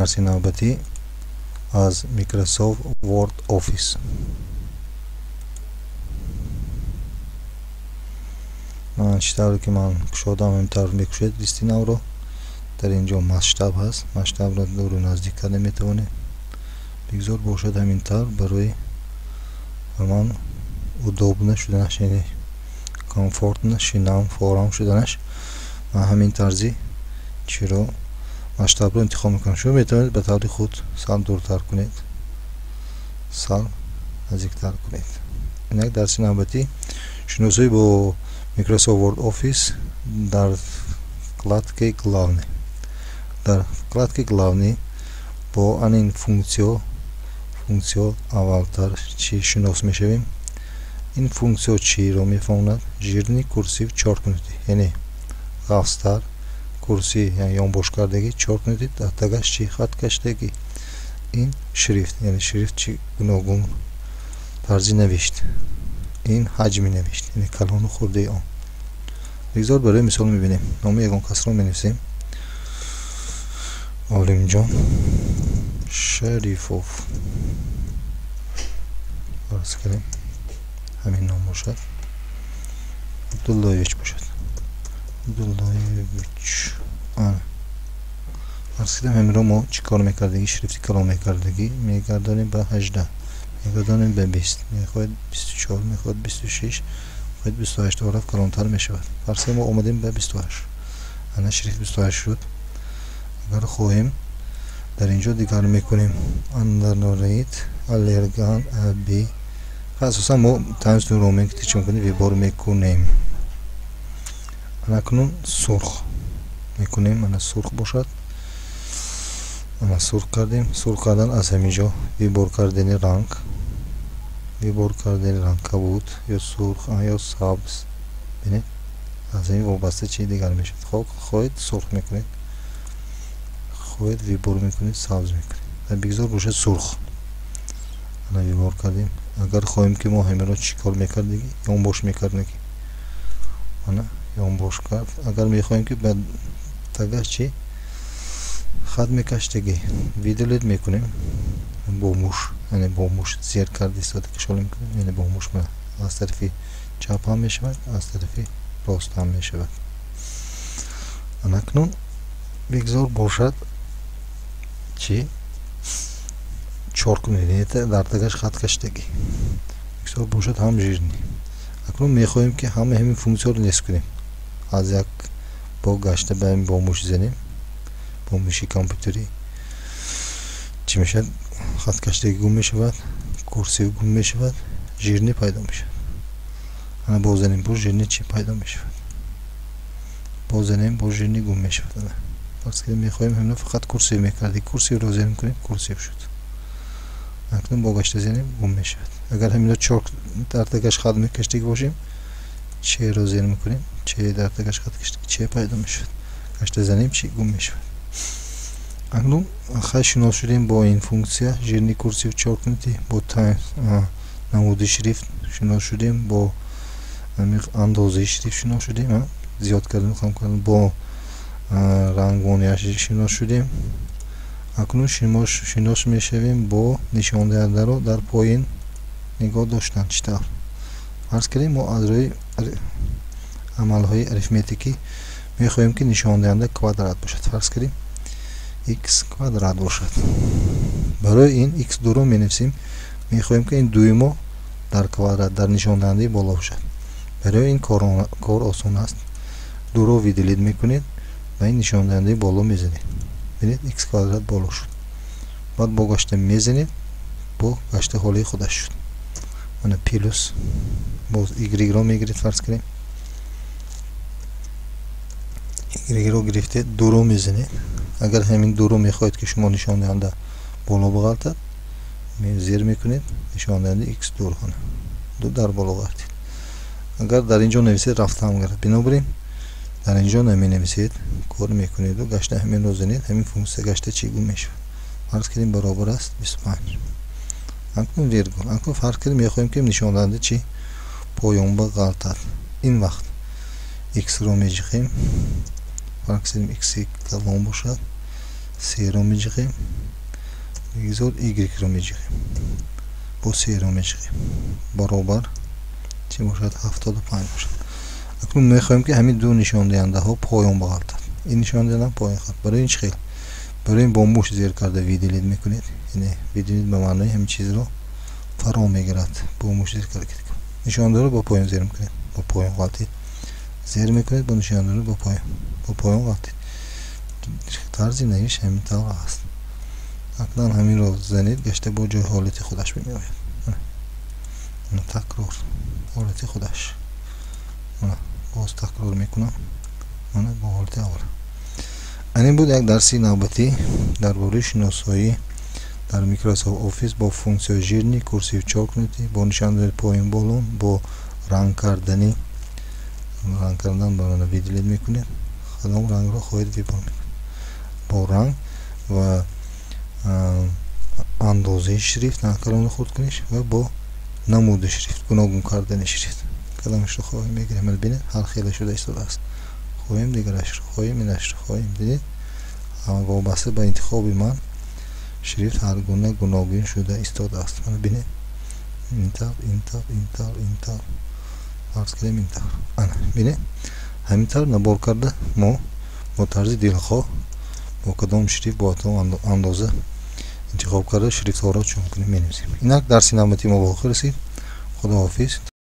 Дарси навбатӣ аз Microsoft Word Office. Ман чӣ тавре ки ман кушодам, ҳамин тавр мекушед листи навро. Дар ин ҷо масштаб ҳаст. Масштабро дуру наздик карда метавонед. Бигзор бошад ҳамин тавр, барои ман удобно шуданаш, яъне комфортно шинам, форам шуданаш. Ман ҳамин тарзи чиро масштабро интихоб мекунам. Шумо метавонед ба таври худ сал дуртар кунед, сал наздиктар кунед. Инак дарси навбатӣ шиносоӣ бо Microsoft Word Office дар вкладкаи главный. Дар вкладкаи главный бо анин функсиё аввалтар чӣ шинос мешавем. Ин функсиё чиро мефаҳмонад? Жирный, курсив, чоркунутӣ, яъне ғафзтар, курсӣ яъне ёнбошкардагӣ, чоркунутӣ, дар тагаш чӣ хаткаштагӣ. Ин шрифт, яъне шрифт чӣ гуногун тарзи навишт. Ин ҳаҷми навишт, яъне калону хурдаи он. Бигзор барои мисол мебинем. Номи ягон касро менависем. Олимҷон Шарифов. Фарз кардем ҳамин ном бошад. Абдуллоевич бошад. Абдуллоевич. Фарз кардем ҳаминро мо чӣ кор мекардагӣ? Шрифти калон мекардагӣ. Мегардонем ба 18, мегардонем ба 20, мехоҳед 24, мехоҳед 26, мехоҳед 28, рафт калонтар мешавад. Фарз кардем мо омадем ба 28. Ана шрифт 28 шуд. Агар хоҳем дар ин ҷо дигар мекунем Андернорид, Аллерган, Аби. Асосан мо Times New Roman ки чӣ мекунем? Вибор мекунем. Анакнун сурх мекунем. Ана сурх бошад. Ана сурх кардем. Сурх кардан аз ҳамин ҷо вибор кардани ранг, вибор кардани ранг кабуд ё сурх ё сабз. Бинед, аз ҳамин вобаста чӣ дигар мешавад. Хоб, хоҳед сурх мекунед, хоҳед вибор мекунед, сабз мекунед. Дар бигзор бошад сурх. Ана вибор кардем. Агар хоҳем ки мо ҳаминро чӣ кор мекардагӣ? Ёнбош мекардагӣ. Ана ёнбош кард. Агар мехоҳем ки ба тагаш чӣ хат мекаштагӣ, выделить мекунем бо муш, яъне бо муш зер карда истода кашола мекунем, яъне бо муш аз тарафи чап ҳам мешавад, аз тарафи рост ҳам мешавад. Анакнун бигзор бошад чӣ чоркунӣ, дар тагаш хат каштагӣ. Бигзор бошад ҳам жирный. Акнун мехоҳем ки ҳама ҳамин функсияро нест кунем. Аз як бо гашта ба бо муш занем, бо муши компютерӣ чӣ мешавад? Хаткаштагӣ гум мешавад, курсив гум мешавад, жирный пайдо мешавад. Ана боз занем, боз жирный чӣ пайдо мешавад? Боз занем, боз жирный гум мешавад. Ана фарз кардем мехоҳем ҳамина фақат курсив мекардем, курсивро зер кунем, курсив шуд. Акнун бо гашта занем, гум мешавад. Агар ҳамина чор дар тагаш хат мекаштагӣ бошем, черо зер мекунем, че дар тагаш хат каштагӣ, че пайдо мешавад. Гашта занем, чӣ гум мешавад. Акнун хай шинос шудем бо ин функсия жирный, курсив, чоркунутӣ, бо намуди шрифт шинос шудем, бо андозаи шрифт шинос шудем, зиёд кардан, кам кардан, бо рангвонияш шинос шудем. Акнун шинос мешавем бо нишондиҳандаро дар поин нигоҳ доштан. Чӣ тавр? Фарз кардем мо аз рӯи амалҳои арифметикӣ мехоҳем ки нишондиҳанда квадрат бошад. Фарз кардем x квадрат бошад. Барои ин x дуро менависем. Мехоҳем ки ин дуи мо дар квадрат, дар нишондиҳандаи боло бошад. Барои ин кор осон аст. Дуро выделить мекунед ва ин нишондиҳандаи боло мезанед. Бинед, x квадрат боло шуд. Баъд бо гашта мезанед, бо гашта ҳолаи худаш шуд. Ана плюс боз y-ро мегиред. Фарз кардем y-ро гирифтед, дуро мезанед. Агар ҳамин дуро мехоҳед ки шумо нишондиҳанда боло бағалтад, зер мекунед, нишондиҳанда x дур, ду дар боло ғалтид. Агар дар ин ҷо нависед, рафта ҳам гарад. Бинобар ин дар ин ҷо наменависед, кор мекунеду гашта ҳаминро занед, ҳамин функсия гашта чӣ гум мешавад. Фарз кардем баробар аст 25. Акнун вергул. Акнун фарз кардем мехоҳем ки нишондиҳанда чӣ поён бағалтад. Ин вақт x-ро меҷиқем. Фарз кардем x калон бошад, C-ро меҷиқем, бигзор Y-ро меҷиқем, бо C-ро меҷиқем, баробар чӣ бошад? 75 бошад. Акнун мехоҳем, ки ҳамин ду нишондиҳандаҳо поён бағалтад, ин нишондиҳанда поён хат. Барои ин чӣ хел? Барои ин бо муш зер карда выделить мекунед, яъне выделить ба маънои ҳамин чизро фаро мегирад. Бо муш зер карда нишондиҳандаро ба поён зер мекунед, ба поён ғалтид, зер мекунед, бо нишондиҳандаро ба поён ғалтид. Тарзи навиш ҳамин тавр аст. Акнун ҳаминро занед, гашта бо ҷои ҳолати худаш меояд. Такрор, ҳолати худаш. Боз такрор мекунам, мана, бо ҳолати аввал. Ин буд як дарси навбатӣ дар бораи шиносоӣ дар Microsoft Office бо функсияи жирный, курсив, чёркнутый, бо нишондиҳандаи поён, болон, бо ранг кардани. Ранг кардан ба выделить мекунед, кадом рангро хоҳед, выбор мекунед бо ранг ва андозаи шрифт, калону хурд куниш, ва бо намуди шрифт, гуногун кардани шрифт. Кадомашро хоҳем, мегирем. Бинед, ҳар хела шуда истодааст. Хоҳем, дигарашро хоҳем, инашро хоҳем. Дидед, вобаста ба интихоби ман шрифт ҳар гуна гуногун шуда истодааст. Мана, бинед, ин тавр, ин тавр, ин тавр, ин тавр, фарз кардем, ин тавр. Ана, бинед, ҳамин тавр набор карда мо бо тарзи дилхоҳ, бо кадом шрифт, бо кадом андоза интихоб карда, шрифтҳоро чун кунем, менависем. Инак, дарси навбатии мо ба охир расид. Худоҳофиз.